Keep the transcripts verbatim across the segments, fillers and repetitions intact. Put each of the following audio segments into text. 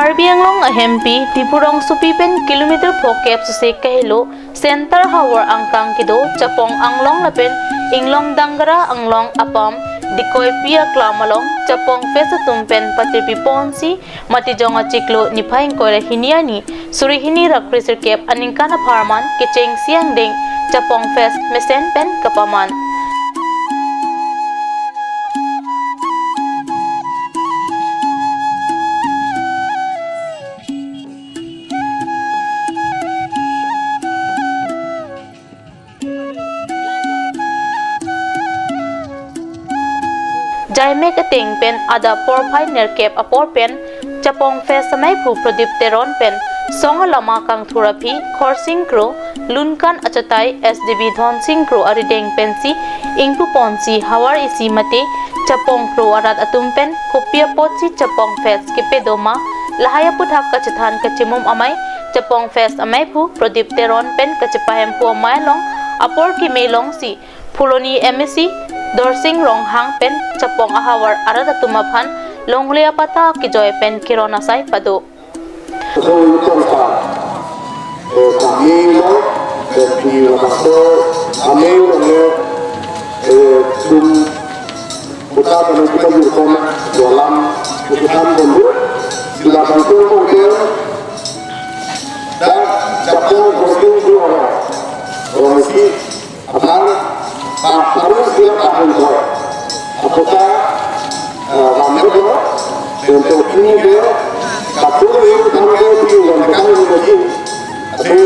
Karbi Anglong ahempi Tiphu Rongsopi pen kilometer phokep sisek kahelo Center havar angkang kedo Chapong Anglong lapen Inglong Danggara Anglong apam Dikoipi aklam along Chapong Fest atum pen patirpi ponsi Matijong achiklo niphai ingkoi ra hini arni suri hini ra kresirkep aningkan apharman kechengsi angdeng Chapong Fest mesen pen kapaman. Jaimek ateng pen adap porphai nerkep apor pen Chapong Fest ameiphu Pradip Teron pen song alama kangthur aphi Khorsing Kro, Lunkan achatai S D B Dhonsing Kro arideng pensi ingpu ponsi havar isi mate Chapong Kro arat atum pen kopi apotsi Chapong Fest kepedoma lahai aputhak kachethan kachimum amei Chapong Fest ameiphu Pradip Teron pen kachepahemphu amei along apor keme longsi Phuloni M A C Dorsing Ronghang pen Chapong ahavar arat atum aphan longle apata kejoi pen keron asai pado. Hoi tongpa, eh, kami lo, eh, pi lo maso, kami lo ne, eh, tum, puta kami kita yur koma, dalam, putukan dulu, sila bantu mungkin, dan Chapong Ghosting dua orang, orang isi, aphan, pa, harus dia paham ko. Apota, eh, ramai ko, untuk ini dia, satu ini kami dia di dalam kami lagi. Tapi,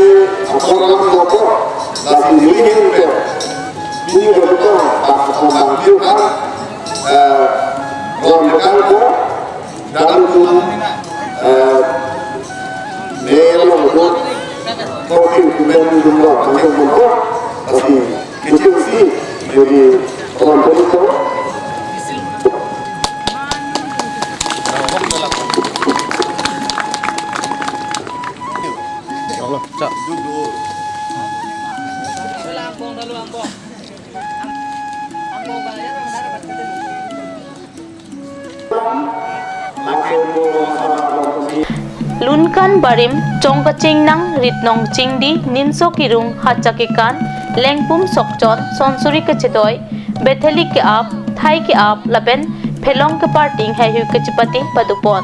apa dalam motor, lagi ini dia. Ini dia betul, tak kembang dia kan, eh, dalam bekal ko, dan itu, eh, dia dalam motor, kopi kemudian jumlah, macam motor, tapi Itu sih, jadi orang politik. Lunkan barim, chongkaching nang, ritnong chingdi, ninso kirung, hacha kekan, lengpum sokchon, sonsuri kachedoi, betheli ke-ap, thai ke-ap, lapen phelong keparting haihui kachepate padopon.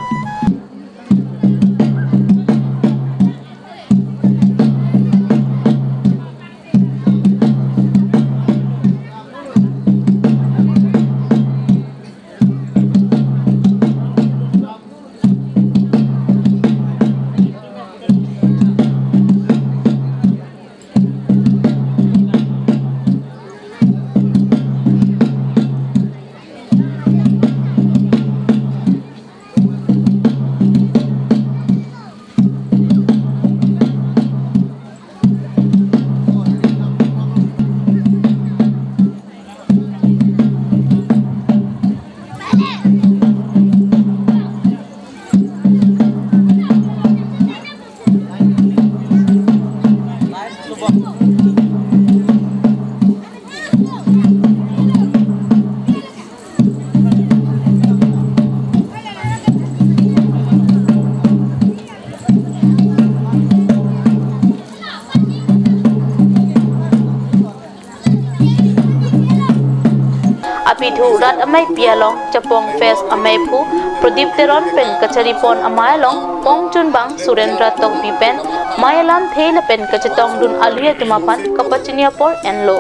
Apithu rat ameipi along Chapong Fest ameiphu Pradip Teron pen kacharipon amei along ongchunbang Surendra Tokbi pen mei alamthe lapen kachetongdun alhi atum aphan kapachini apor enlo.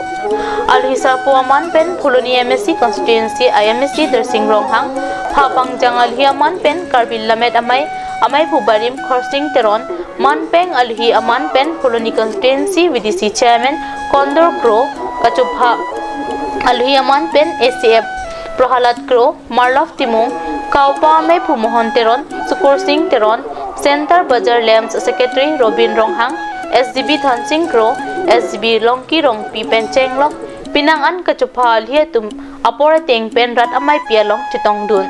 Alhi sarpo aman pen Phuloni M A C constituency I M A C Darsing Ronghang, phapangjang alhi aman pen Karbi Lammet Amei, ameiphu barim Khorsing Teron, manpeng alhi aman pen Phuloni constituency V D C chairman Kondor Kro, kachupha alhi aman pen A C F Prahalad Kro, Marlov Timung, Kaupa ameiphu Mohon Teron, Sukursing Teron, Center Bazar Lamps secretary Robin Ronghang, S D B Thansing Kro, S D B Longki Rongpi pen chenglok, penang an kachupha alhi atum apor ateng pen rat ameipi along chetongdun.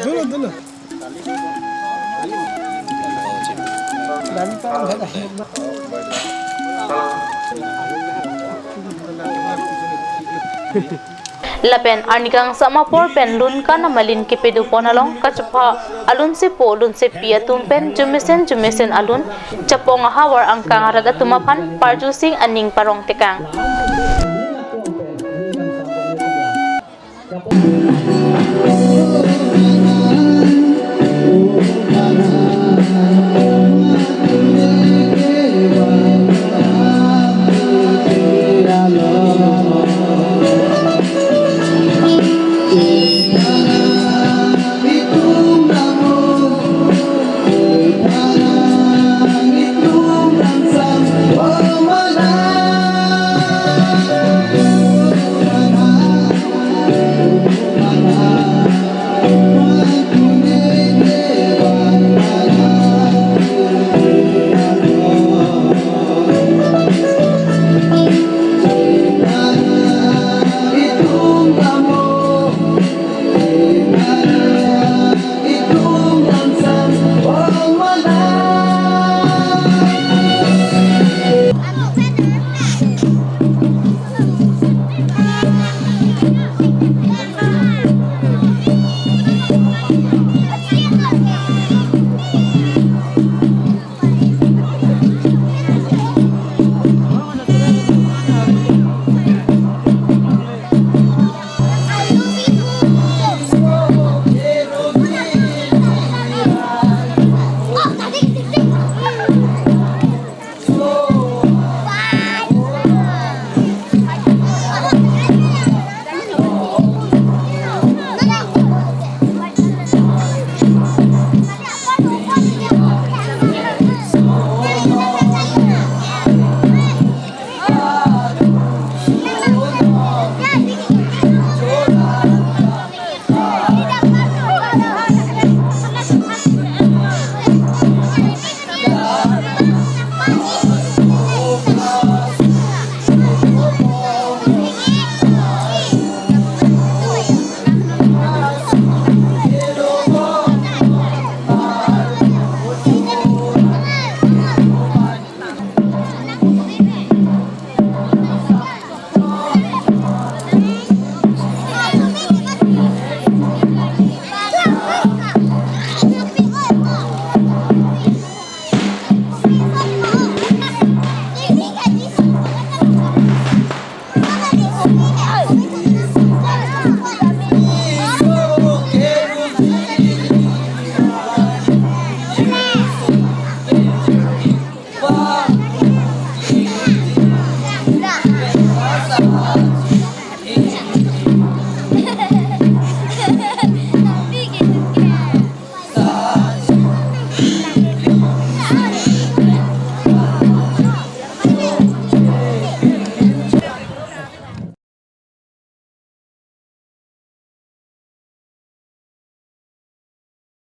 Dulu, dulu. Lapen arnikangsam apor pen lun kan amalin kepado pon along kachepha alunsepo alunsepi atum pen jumesen jumesen alun chapong ahavar angkang arat atum aphan parjusing aning parong tekang.